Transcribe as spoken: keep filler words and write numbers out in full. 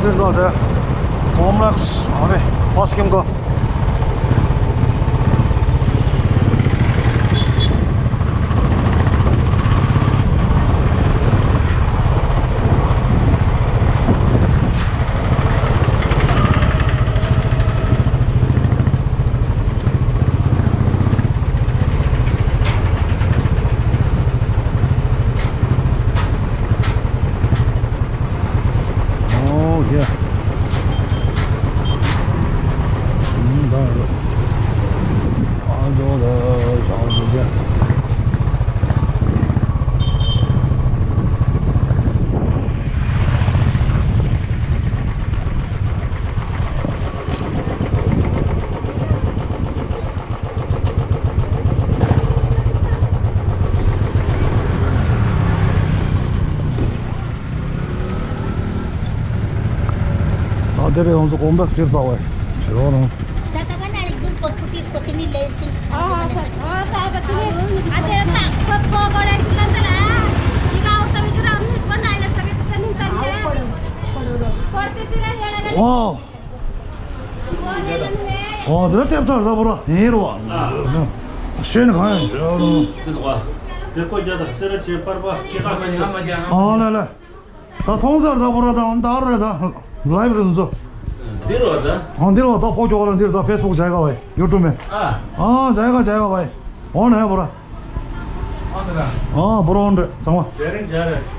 འདིར་འགྲོ་དེ། ཀོམ་ལེགས་ཨ་ནི་བྷ་སི་ཀིམ་གོ། Oh, yeah. Mm, da, da. Ah, da, da, da, da. ད་དེ་རེད། ང་ཚོ་ཀོམ་ལེགས་ཕྱིར་ཚར་བས། ཕྱིར་འོང་། ད་ད་ག་ན་ལེགས་འགྱུར་སྐོར་ཕུ་ཏིས་སྐོར་དེ་ནི་ལེགས་ཏིན། ཨ་ཧ་ས་ཨ་ས་བ་དེ་ནི་ཨ་དེ་ད་ཁོ་ཁོ་གོ་ལེ་ཏི་ལན་ད་ལ་ཡི་ག་ཨོ་ཏ་བི་ཏུ་ར་ཨ་ནི་ཀོ་ན་ལེ་ས་བི་ཏི་ནི་ད་ནི་སྐོར་དེ་དེ་ལ་ཡོད་ལ་ག་ལེ། ཨོ། ཨོ་དེ་ལ་ཐེབས་ཚར་ད་པོ་ར་ཡིན་རོ། ཤེས་ནི་གང་ཡང་ཡོད་རོ། དེ་ནོ་བེ་ཁོ་རྒྱ་དང་སེ་ར་ཆེན་པར་པ་ཁྱེད་ཀ་ཆེན་ཡང་མ་རྒྱ། ཨོ་ལ་ལ། ད་མཐོང་ཚར་ད་པོ་ར་ད་འོང་ད་རེད་ད་ལའིབ་རེད་ཚོ། འདི་རོ་ད། ཨོ་འདི་རོ་ད་ཕོ་ཁྱོ་ག་ལ་འདིར་ད་ཕེ་སི་བུག་ཇའི་ག་བའི་ཡུ་ཊུབ་མེ། ཨ། ཨོ་ཇའི་ག་ཇའི་ག་བའི། ཨོ་ནས་པོ་ར། ཨོ་པོ་ར་འོང་རེད་ཚང་མ། ཇའི་རིང་ཇའི་རེད།